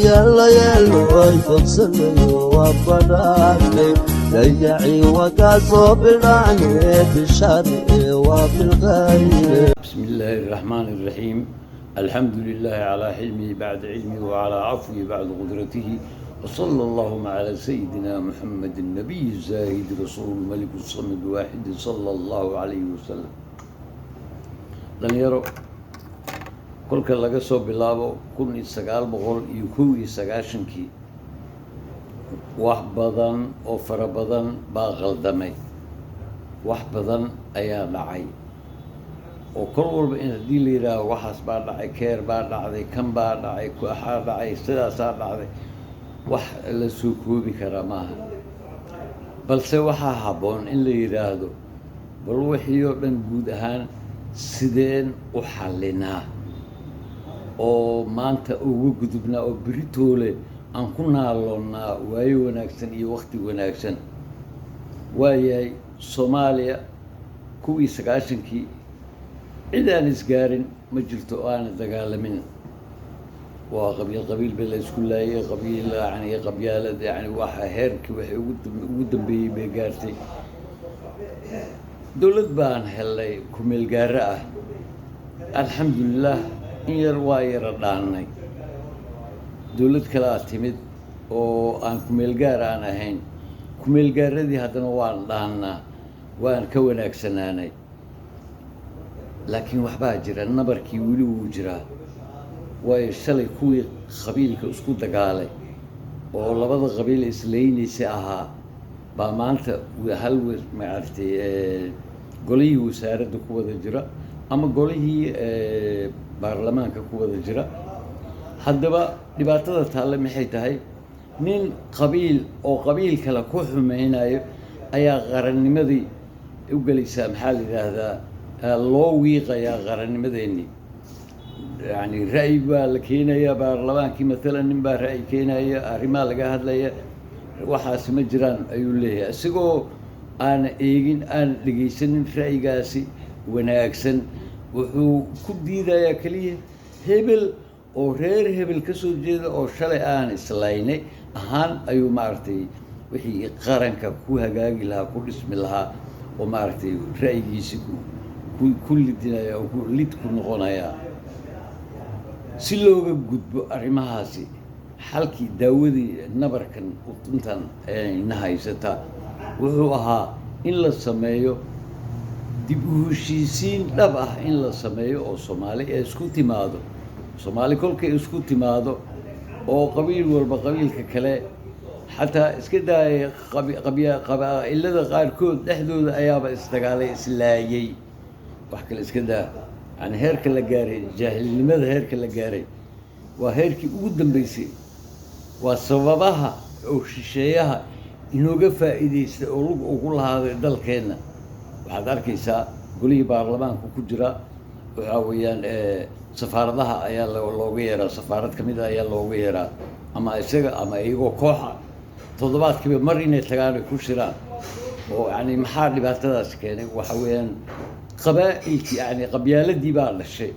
Yeeloy fogsanayo waa badhaadhe dayaci wakaa soo bidhacye bishaare waa bilkhayre. بسم الله الرحمن الرحيم، الحمد لله على حلمه بعد علمه وعلى عفوه بعد قدرته، وصلى اللهم على سيدنا محمد النبي الزاهد رسول الملك الصمد الواحد صلى الله عليه وسلم. Dhalinyaro, kolka laga soo bilaabo 1991-kii, wax badan oo fara badan baa qaldamay, wax badan ayaa dhacay oo kol walba in haddii la yidhaaho waxaas baa dhacay, keer baa dhacday, kan baa dhacay, waxaa dhacay, sidaasaa dhacday, wax la soo koobi karaa maaha. Balse waxaa habboon in la yidhaahdo bal wixii oo dhan guud ahaan sideen u xallinaa oo maanta uga gudubnaa oo beritoole aan ku naaloonnaa waayo wanaagsan iyo wakti wanaagsan. Waayahay, Soomaaliya 91-kii cid aan isgaarin ma jirto oo aana dagaalamin. Waa qabiil qabiil ba la isku laayay, qabiil, yani qabyaalad, yani waxa heerkii waxay ugu dambeeyey bay gaartay. Dowlad baan helnay kumeel gaaro ah, alxamdulilah, in yar waa yara dhaannay. Dowlad kalaa timid oo aan kumeel gaar aan ahayn. Kumeel gaaradii haddana waan dhaannaa, waan ka wanaagsanaanay, laakiin waxbaa jira, nabarkii weli wuu jiraa. Waayo, shalay kuwii qabiilka isku dagaalay oo labada qabiil isleynaysa ahaa baa maanta hal, maaragtay, golihii wasaaradda ku wada jira ama golihii baarlamaanka ku wada jira. Haddaba dhibaatada taalle maxay tahay? Nin qabiil oo qabiil kale ku xumeynayo ayaa qarannimadii u gelaysaa, maxaa la yidhaahdaa, loo wiiqayaa qarannimadeennii. Yani ra'yi baa la keenaya baarlamaankii, matalan nin baa ra'yi keenaya, arrimaa laga hadlaya, waxaasi ma jiraan ayuu leeyahay, isagoo aana eegin, aana dhegaysanin ra'yigaasi wanaagsan. Wuxuu ku diidayaa keliya hebel oo reer hebel ka soo jeeda oo shalay aan islaynay ahaan ayuu, maaragtay, wixii qaranka ku hagaagi lahaa, ku dhismi lahaa oo, maaragtay, ra'yigiisi ku lidinaya oo ku lid ku noqonaya. Si looga gudbo arrimahaasi, xalkii daawadii nabarkan utuntan na haysata wuxuu ahaa in la sameeyo dib u heshiisiin dhab ah, in la sameeyo oo Soomaali ay isku timaado. Soomaali kolkay isku timaado oo qabiil walba qabiilka kale xataa iska daaya, qabaa'ilada qaarkood dhexdooda ayaaba isdagaalay, islaayay, wax kale iska daa. Yani heerka la gaaray, jaahilnimada heerka la gaaray waa heerkii ugu dambeysay. Waa sababaha oo shisheeyaha inooga faa'iidaystay oo lug ugu lahaaday dalkeenna. Waxaad arkaysaa golihii baarlamaanka ku jira, waxaa weeyaan safaaradaha ayaa looga yeeraa, safaarad ka mid a ayaa looga yeeraa, ama isaga ama iyagoo kooxa, toddobaadkiiba mar inay tagaan ay ku shiraan. Oo yani maxaa dhibaatadaas keenay? Waxa weeyaan qabaa'ilkii, yani qabyaaladii baa dhashay.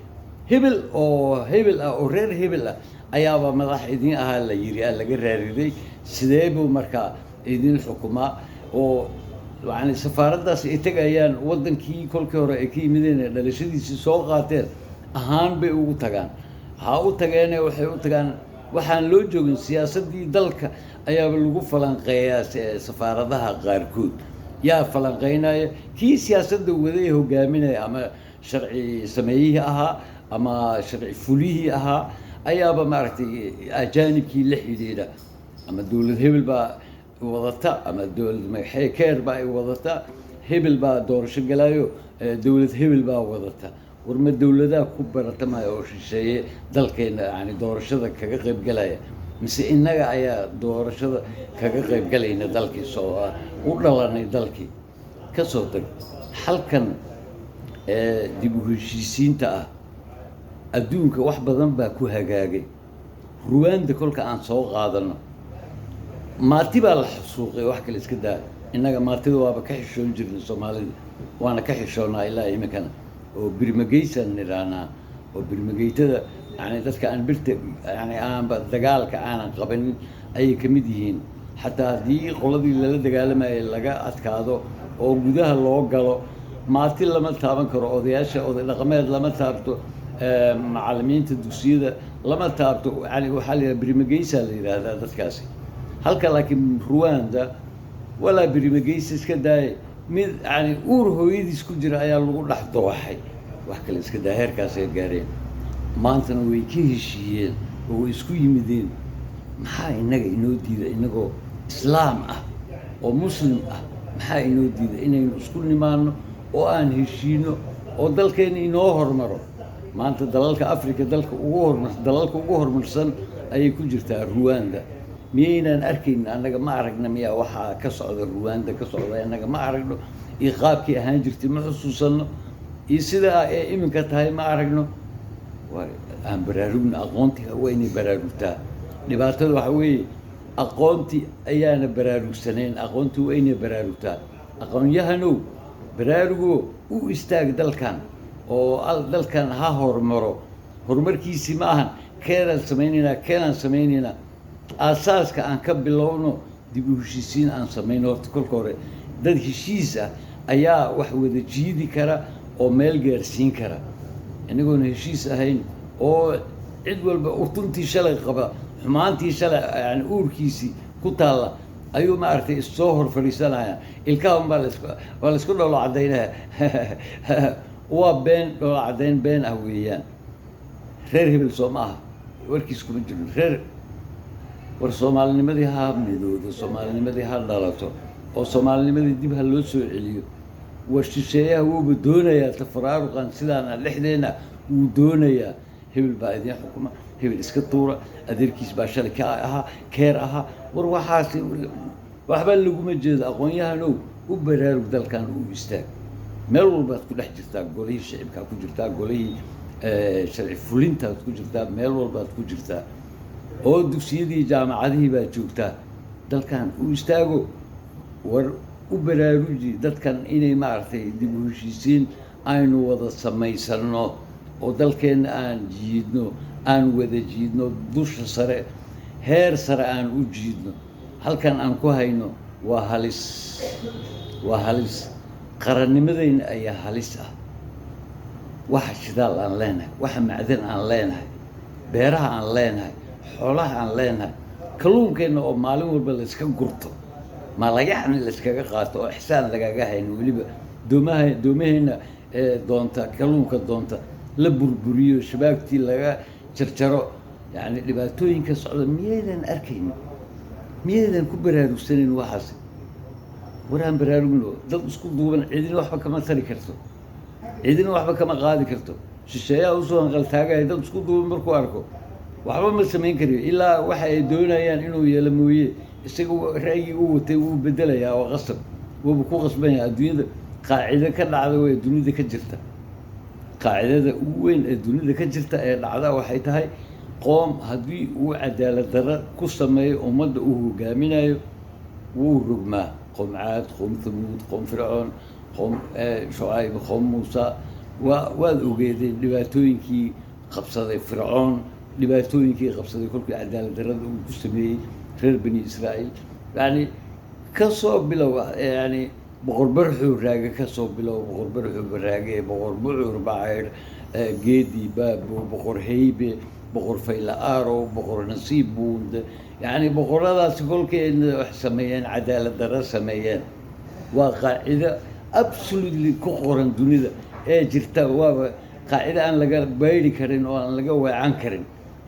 Hebel oo hebel ah oo reer hebel ah ayaaba madax idin ahaa la yiri, aa laga raariday. Sidee buu markaa idin xukumaa? Oo yani safaaraddaas ay tegayaan, waddankii kolkii hore ay ka yimideen ee dhalashadiisii soo qaateen ahaan bay ugu tagaan. Waxaa u tageene waxay u tagaan waxaan loo joogin. Siyaasaddii dalka ayaaba lagu falanqeeyaa safaaradaha qaarkood. Yaa falanqeynaya? Kii siyaasadda waday ee hogaaminaya, ama sharci sameeyihii ahaa ama sharci fulihii ahaa, ayaaba, maaragtay, ajaanibkii la xidhiidha, ama dowlad hebel baa wadata ama dowlad magaxee keer baa ay wadata, hebel baa doorasho galaayo, dowlad hebel baa wadata. War ma dowladaha ku baratamaya oo shisheeye dalkeena yani doorashada kaga qayb galaya, mise innaga ayaa doorashada kaga qayb galayna dalkii soo u dhalanay? Dalkii ka soo tag. Halkan dib u heshiisiinta ah adduunka wax badan baa ku hagaagay. Ruwanda kolka aan soo qaadano, maati baa la xasuuqay, wax kale iska daa. Innaga maatida waaba ka xishoon jirnay Soomaalida, waana ka xishoonaa ilaa iminkana, oo birmageysan nidhaanaa oo birmageytada Yani dadka aan birta, yani aanba dagaalka aanan qabanin ayay ka mid yihiin. Xataa haddii qoladii lala dagaalamayay laga adkaado oo gudaha loo galo, maati lama taaban karo, odayaasha, oday dhaqameed lama taabto, macallimiinta dugsiyada lama taabto. Yani waxaa la yidhaha birimageysa la yidhaahdaa dadkaasi halka. Laakiin Ruwanda walaa birimageysa iska daaya, mid yani uur hooyadiis ku jira ayaa lagu dhex dooxay. Wax kale iska daa, heerkaasay gaareen. Maantana way ka heshiiyeen oo way isku yimideen. Maxaa innaga inoo diida, innagoo islaam ah oo muslim ah, maxaa inoo diida inaynu isku nimaanno oo aan heshiino oo dalkeena inoo hormaro? Maanta dalalka Africa dalka ugu hormar dalalka ugu horumarsan ayay ku jirtaa Ruwanda. Miyaynaan arkayn annaga? Ma aragna miyaa waxaa ka socda Ruwanda ka socda? Annaga ma aragno? Iyo qaabkii ahaan jirtay ma xusuusanno? Iyo sidaa ee iminka tahay ma aragno? Aan baraarugna. Aqoontii waa inay baraarugtaa. Dhibaatada waxa weeye aqoontii ayaana baraarugsanayn. Aqoontii waa inay baraarugtaa. Aqoon-yahanow, baraarugo, u istaag dalkan oo dalkan ha horumaro. Horumarkiisii ma ahan keenaan samaynaynaa, keenaan samaynaynaa. Aasaaska aan ka bilowno, dib u heshiisiin aan samayno horta kolka hore. Dad heshiis ah ayaa wax wada jiidi kara oo meel gaarsiin kara. Inagoona heshiis ahayn oo cid walba utuntii shalay qaba, xumaantii shalay yani uurkiisii ku taalla ayuu maaragtay issoo hor fadhiisanaya. Ilkaha unbaa lasku waa laisku dholo caddaynaya. Waa been, dholo caddayn been ah weeyaan. Reer hebel soo ma aha, warkiis kuma jirin reer. War soomaalinimadii ha midoodo, soomaalinimadii ha dhalato oo soomaalinimadii dib ha loo soo celiyo. War shisheeyaha wuuba doonayaa tafaraaruqan sidaana dhexdeena wuu doonayaa. Hebel baa idiin xukuma, hebel iska tuura, adeerkiis baa shalay ka ahaa, keer ahaa. War waxaasi waxba laguma jeedo. Aqoon-yahanow, u baraarug dalkan, u istaag. Meel walbaad ku dhex jirtaa, golihii shicibkaa ku jirtaa, golihii sharci fulintaad ku jirtaa, meel walbaad ku jirtaa oo dugsiyadii, jaamacadihii baad joogtaa. Dalkan u istaago. War u baraaruji dadkan inay maaragtay dib u heshiisiin aynu wada samaysano oo dalkeenna aan jiidno, aan wada jiidno dusha sare, heer sare aan u jiidno. Halkan aan ku hayno waa halis, waa halis. Qarannimadayna ayaa halis ah. Waxa shidaal aan leenahay, waxa macdan aan leenahay, beeraha aan leenahay, xoolaha aan leenahay, kalluunkeenna oo maalin walba layska gurto, malagacni layskaga qaato oo ixsaan lagaga hayno, weliba doomaha, doomaheenna ee doonta kalluunka doonta la burburiyo, shabaagtii laga jarjaro. Yacni dhibaatooyinka socda miyaydan arkaynin? Miyaydan ku baraarugsanayn waxaas? War aan baraarugno. Dad isku duuban cidina waxba kama tari karto, cidina waxba kama qaadi karto. Shisheeyaha usoo hanqaltaagaya dad isku duuban markuu arko waxba ma samayn karayo, ilaa waxa ay doonayaan inuu yeelo mooye. Isaga ra'yigii u watay wuu bedelayaa oo qasab wuuba ku qasbanaya. Adduunyada qaacido ka dhacda way dunida ka jirta. Qaacidada ugu weyn ee dunida ka jirta ee dhacda waxay tahay: qoom haddii uu cadaalad darro ku sameeyo ummadda uu hogaaminayo, wuu rogmaa. Qoom Caad, qoom Thamuud, qoom Fircoon, qoom Shucayb, qoom Muusa, waad ogeedeen dhibaatooyinkii qabsaday Fircoon, dhibaatooyinkii qabsaday kolkii cadaalad darrada uu ku sameeyey reer Bani Israa'iil. Yani ka soo bilow, yani Boqor Barxuu Raage ka soo bilow, Boqor Barxuu Raage, Boqor Bucur Bacayr, Geedi Baabo, Boqor Heybe, Boqor Fayla Aarow, Boqor Nasiib Buunde. Yani boqoradaasi kolkay wax sameeyeen, cadaalad darro sameeyeen, waa qaacido absolutely ku qoran dunida ee jirta. Waaba qaacido aan laga bayri karin oo aan laga weecan karin.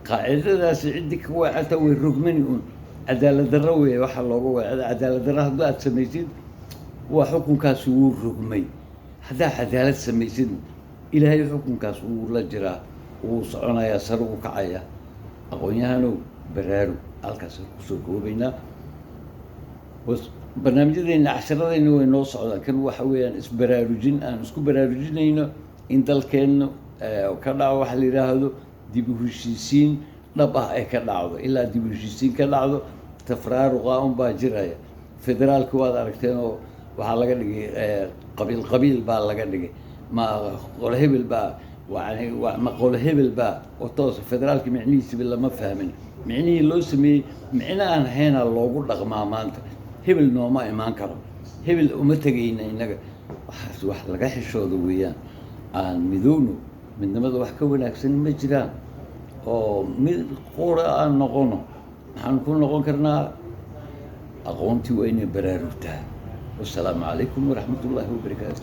Qaacidadaasi ciddii ka weecata way rogmani un. Cadaalad darro weeye waxaa looga weecda. Cadaalad darro haddii aad samaysid, waa xukunkaasi wuu rogmay. Haddaa cadaalad samaysid, Ilaahay xukunkaas wuu la jiraa, wuu soconayaa, sare u kacaya. Aqoon-yahanow, baraarug. Halkaas kusoo koobaynaa barnaamijyadeena, casharadayna way noo socdaan. Kan waxa weeyaan isbaraarujin aan isku baraarujinayno in dalkeenna ka dhaco waxa la yidhaahdo dib u heshiisiin dhab ah ay ka dhacdo. Ilaa dib u heshiisiin ka dhacdo, tafraaruqa unbaa jiraya. Federaalki waad aragteen oo waxaa laga dhigay qabiil qabiil baa laga dhigay. Ma qole hebel baa Waa maqolo hebel baa oo toosa federaalka micnihiisiba lama fahmin. Micnihii loo sameeyey micno aan ahaynaa loogu dhaqmaa maanta. Hebel nooma imaan karo, hebel uma tegayna innaga. Waxaas wax laga xishooda weeyaan. Aan midowno, midnimada wax ka wanaagsan ma jiraan, oo mid qura aan noqono. Maxaan ku noqon karnaa? Aqoontii waa inay baraarugtaa. Wasalaamu calaykum waraxmat ullaahi wabarakaatu.